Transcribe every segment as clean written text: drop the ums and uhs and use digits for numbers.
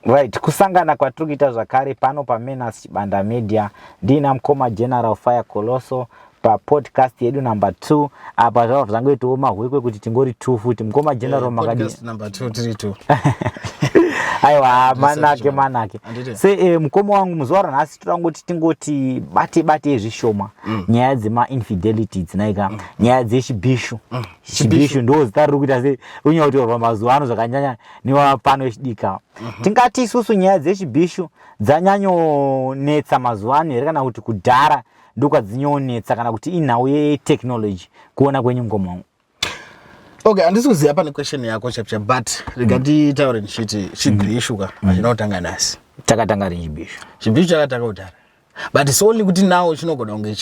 Right, kusangana kwatiri kuita zvakare pano paMenas Chibanda Media ndiina mukoma General Fire Coloso papodcast yedu number 2. Apa zvava zvangoitawo mahwekwe kuti tingori 2 futi. Mukoma General, makadii? Podcast number 2, tiri 2. Aiwa, manake manake. Handiti? Se mukoma wangu, muzuva ranhasi toda kungoti tingoti bate bate zvishoma nyaya dzemainfidelity dzinaika, nyaya dzechibhishu. Chibhishu ndo zita riri kuita se kunyakutorwa mazuva ano zvakanyanya nevapano vechidika. Tingati isusu nyaya dzechibhishu dzanyanyonetsa mazuva ano here, kana kuti kudhara ndokwadzanyanyonetsa, kana kuti inhau yetechnology, kuona kwenyu, mukoma wangu? Okay, handisi kuziva pane question yako chap, but rega nditaure ndichiti chibhishu ka hachina kutanga nhasi. Takatanga rini chibhishu? Chibhishu chakatanga kudhara, but it's only kuti now chinogona kunge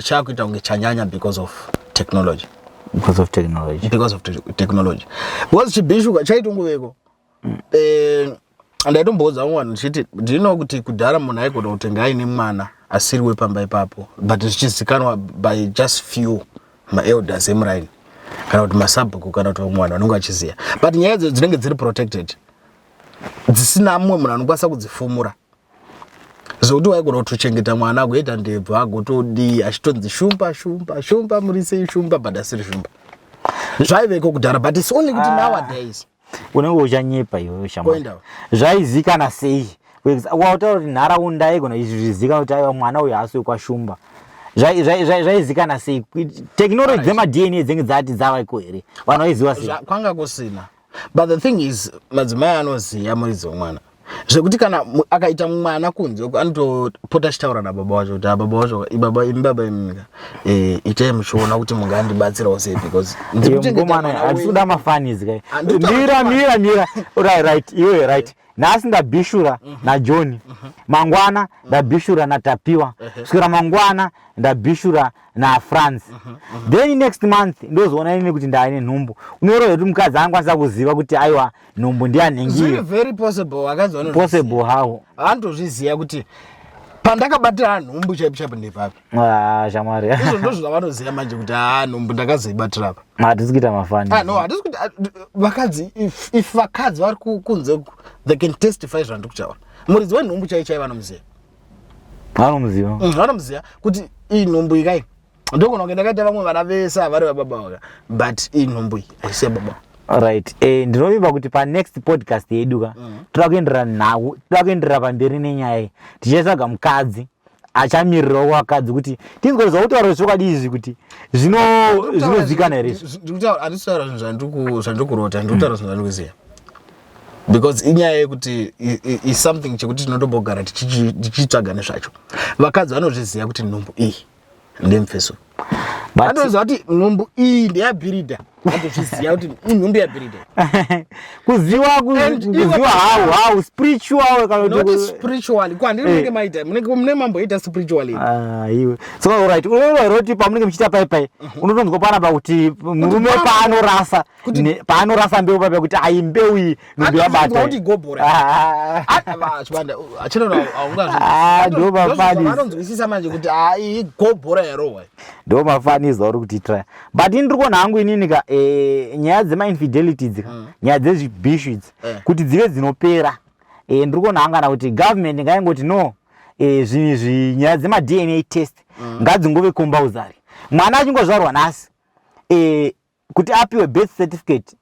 chakuita kunge chanyanya because of technology. Because of technology. Because of technology, because chibhishu ka chaitongoveko. Ndaitomboudza vamwe vanhu ndichiti, ndino kuti kudhara munhu aigona kutenga aine mwana asiri wepamba ipapo, but zvichizikanwa by just few maelders emuraini kana kuti masabhuku kana kuti vamwe vanhu vanenge vachiziva, but nyaya idzo dzinenge dziri protected, dzisina mumwe munhu anokwanisa kudzifumura, zvokuti waigona kutochengeta mwana agoita ndebvu, agotodii, achitonzi "Shumba, Shumba, Shumba, muri sei Shumba?" but asiri Shumba. Zvaiveko kudhara, but it's only kuti nowadays Unenge uchanyepa iwewe, shamwari. Kuenda. Zvaizikana sei? Wautaura kuti nharaunda yaigona izvi zvizikana kuti aiwa, mwana uyu haasi wekwaShumba. Zvaizikana sei? Technology dzemaDNA dzinenge dzati dzavaiko here? Vanhu vaiziva sei? Kwanga kusina, but the thing is madzimai anoziva muridzi wemwana, zvekuti kana akaita mwana kunze uko, anotopota achitaura nababa wacho kuti, "Ah, baba wacho, ibaba, imi baba, imika itai muchiona kuti mungandibatsirawo sei, because ndiri Iwe kuchengeta mukomana, mwana handisi wenyu." kuda mafunnies kai. Handiti Mira, kutaura. mira, mira. Right, iwe, right, nhasi ndabhishura naJohn, mangwana ndabhishura naTapiwa, kusvikira mangwana ndabhishura naFrance, then next month ndozoona inini kuti ndaine nhumbu. Unoreva kuti mukadzi angakwanisa kuziva kuti aiwa, nhumbu Zviri ndiyanhingiyo? very possible, vakadzi vanozviziva. Possible how? Vanotozviziva kuti pandakabatira nhumbu chaipo chaipo ndepapi. Ah, shamwari. Izvo ndo zvavanoziva manje kuti ha, nhumbu ndakazoibatira apa. Hatisi kuita mafunnies. Ah, no, handisi kuti, ah, vakadzi, if vakadzi vari kunze uku, they can testify zvandiri kutaura. Muridzi wenhumbu chai chai vanomuziva. Vanomuziva. Vanomuziva kuti iyi nhumbu ikai, ndogona kunge ndakaita vamwe vana vese havari vababa vaka, but iyi nhumbu iyi haisi yababa. Right, ndinovimba kuti panext podcast yedu ka toda kuenderera nhau, toda kuenderera pamberi nenyaya iyi, tichatsvaga mukadzi achamirirawo vakadzi kuti tinzwe zvakutaura zvokwadi izvi, kuti zvinozikana here izvi. Handisi kutaura zvinhu zvandiri kurota, ndiri kutaura zvinhu zvandiri kuziva, because inyaya yekuti is something chekuti tinotombogara tichitsvaga nezvacho. Vakadzi vanozviziva kuti nhumbu iyi ndemufeso. Vanoziva kuti nhumbu iyi ndeyabhiridha, vanotozviziva kuti inhumbu yabhiridha. Kuziva And kuziva how spiritual kana not kuti spiritually kwandiri. Munenge maita, munenge mune mamboita spiritually. Ah, iwe, so alright, unoona here kuti pamunenge muchiita pai pai, unotonzwa panapa kuti murume paanorasa paanorasa mbeu papai kuti ai, mbeu iyi, nhumbu yabata. Kuti gobhora. Ah. Chibanda achinoona. Ah, ndo mafunnies. Vanonzwisisa manje kuti hai, gobhora yarohwa. Ndo mafunnies auri kutiitira, but ini ndiri kuona hangu inini ka nyaya dzemainfidelity idzi ka, nyaya dzezvibhishu idzi, kuti dzive dzinopera, ndiri kuona hangu kana kuti government ngaingoti no, zvinhu izvi, nyaya dzemaDNA test ngadzingove compulsory. Mwana achingozvarwa nhasi, kuti apiwe birth certificate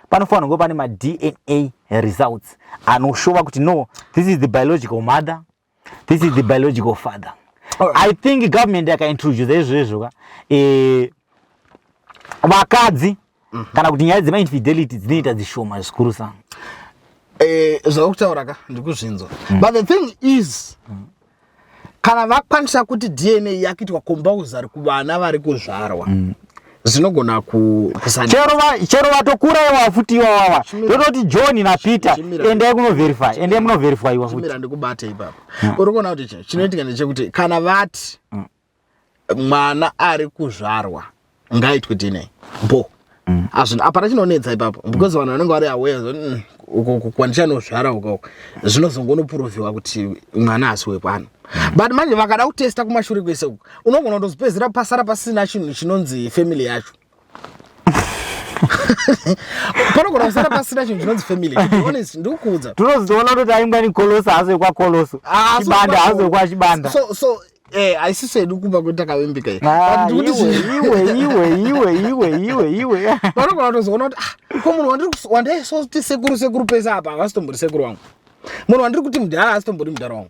panofanira kunge pane maDNA results anoshova kuti no, this is the biological mother, this is the biological father. I think government yakaintroduce izvozvo ka, vakadzi kana kuti nyaya dzemainfidelity dzinoita dzishoma zvikurusa. Zvakutaura ka ndikuzvinzwa, but the thing is kana vakwanisa kuti DNA yakuitwa compulsory kuvana vari kuzvarwa, zvinogona Chero vatokura iwa futi iwawawa, tototi John naPeter, Chimira. endai kunoverify, endai munoverify iwa futi. Chimira ndikubate ipapo. Uri kuona kuti chinoitika ndechekuti kana vati mwana ari kuzvarwa ngaitwe DNA, bo azvino hapana chinonetsa ipapo, because vanhu vanenge vari aware, uko kwandichanozvara uko zvinozongonoproviwa kuti mwana asi wepano. But manje vakada kutesta kumashure kwese uko, unogona kutozopedzera pasara pasina chinhu chinonzi family yacho. Panogona kusara pasina chinhu chinonzi family, to be honest, ndikukuudza. Tinozoona kuti aingwa nikoloso hazo kwakoloso. Ah, so Chibanda hazo kwachibanda. So haisisu hedu kumba kwedu takavimbika iyi. Ah, But ndikuti iwe iwe iwe iwe iwe iwe iwe. Vanogona kutozoona kuti, ah, ko munhu wandaisoti sekuru, sekuru pese apa havasitombori sekuru wangu. Munhu wandiri kuti mudhara haasitombori mudhara wangu.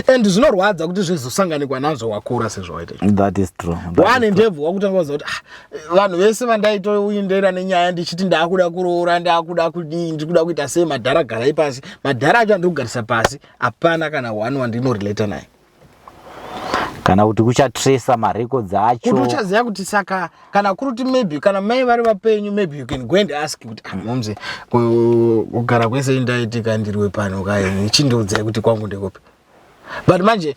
And zvinorwadza kuti zvizosanganikwa nazvo wakura sezvawaita. That is true. That Wane is true. ndebvu wakutanga kuziva kuti, ah, vanhu vese vandaitoindera nenyaya ndichiti ndaakuda kuroora, ndaakuda kudii, ndiri kuda kuita sei, madhara garai pasi. Madhara acho andiri kugarisa pasi, hapana kana one wandinorelata naye. Kana kuti kuchatresa marecords acho. Kuti uchaziva kuti saka kana kuri kuti maybe kana mai vari vapenyu, maybe you can go and ask kuti, ah, momzi, kugara kwese indaitika ndiriwe pano kai, chindiudzai kuti kwangu ndekupi. But manje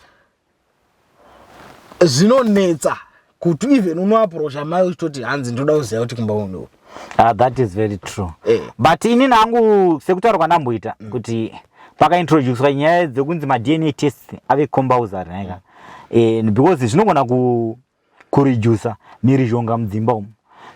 zvinonetsa kuti even unoapproacha mai uchitoti hanzi ndoda kuziva kuti kumba kwangu ndekupi. Ah, that is very true. But inini hangu, sekutaura kwandamboita kuti pakaintroducwa nyaya dzekunzi maDNA test ave compulsory naika, because zvinogona kuredusa mhirizhonga mudzimba umu,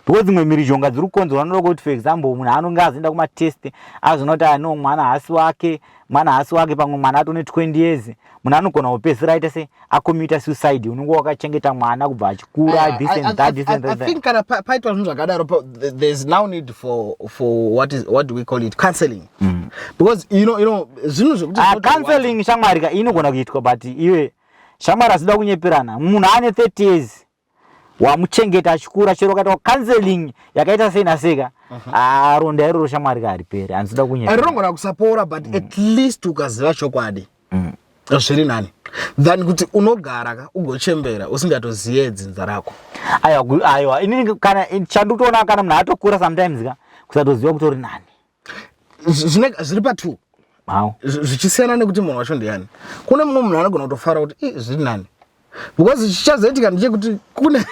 because dzimwe mhirizhonga dziri kukonzerwa noda kuti, for example, munhu anonge azoenda kumatest, azoona kuti ano mwana haasi wake, mwana haasi wake. Pamwe mwana atone 20 years, munhu anogona kupedzisira aita se acommita suicide. Unenge wakachengeta mwana kubva achikura, this and that, this and I that. think kana paitwa zvinhu zvakadaro, there's now need for what do we call it, counseling, because you know zvinhu zvekuti Ah, zvinotorwadza. Counseling, shamwari ka, inogona kuitwa, but iwe shamwari, asida kunyeperana, munhu ane 30 years wamuchengeta achikura, chero ukaitwa counseling yakaita sei naseka, ah, ronda iroro, shamwari ka, hariperi. Handisida kunyeperana. Rinogona kusapora, but at least ukaziva chokwadi zviri nani than kuti unogara ka ugochembera usingatoziye dzinza rako. Aiwa, aiwa, inini kana chandikutoona, kana munhu atokura, sometimes ka kusatoziva kutori nani. Zviri pa2. Hau. Zvichisiyana nekuti munhu wacho ndiani. Kune mumwe munhu anogona kutofara kuti i zviri nani, because chichazoitika ndechekuti kune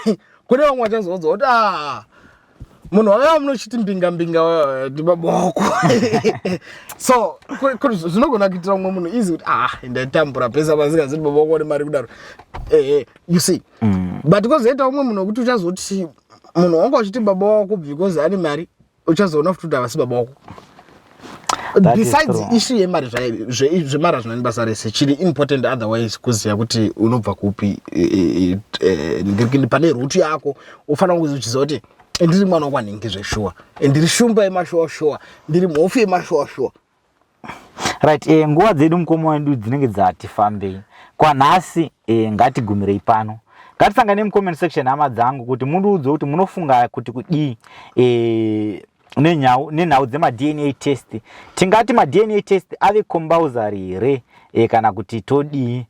vamwe vachazoudzwa kuti, ah, munhu waiva munochiti mbinga mbinga ndibaba wako. So zvinogona kuitira mumwe munhu easy kuti, ah, ndaitambura pesa pasingaziti baba wako nemari kudaro. You see? But kwozoita umwe munhu wekuti uchazoti munhu wanga uchiti baba wako because ane mari, uchazoona futi kuti havasi baba wako. That is Besides true. issue yemari, zvemari hazvina nebasa rese. Chiri important otherwise kuziva kuti unobva kupi, pane root yako. Ufanira kunge uchiziva kuti ndiri mwana wekwanhingi zveshuwa, ndiri shumba yemashuwa shuwa, ndiri mhofu yemashuwa shuwa. Right, nguva dzedu, mukoma wedu, dzinenge dzati fambei kwanhasi. Ngatigumirei pano. Ngatisangane mucomment section, hama dzangu, kuti mundiudze kuti munofunga kuti kudii nenhau dzemaDNA test. Tingati maDNA test ave compulsory here, kana kuti todii?